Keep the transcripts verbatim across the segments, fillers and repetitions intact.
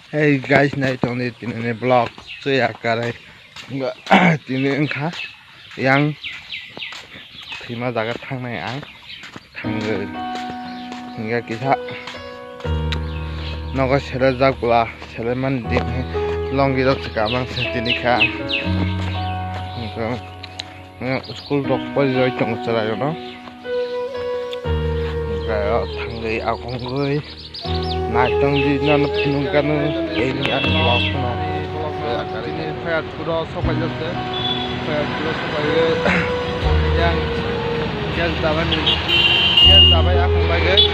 Hey guys, nai tongdi tini ni vlog chaya karai. Tini wngkha yang thwima jaga thangnai ang thangwi. Hingga kisa nogo sele jak bla sele man din longi rok se kamang se tini kha. School rok pori roi tongo chwrai rok no. Hingke o thangwi agongwi naitong di nono phunuk gano tei ni ang vlog no. Tini Faiyadpuro sopaijak se. Faiyadpuro sopai yang gas dabai ni gas dabai akung bagwi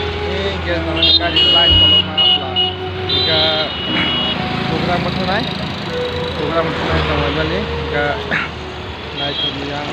gas dabai ni gari line kolokma apla. Hingke program bwthanai program bwthanai tongwi mani hingke. Naitugwi ang.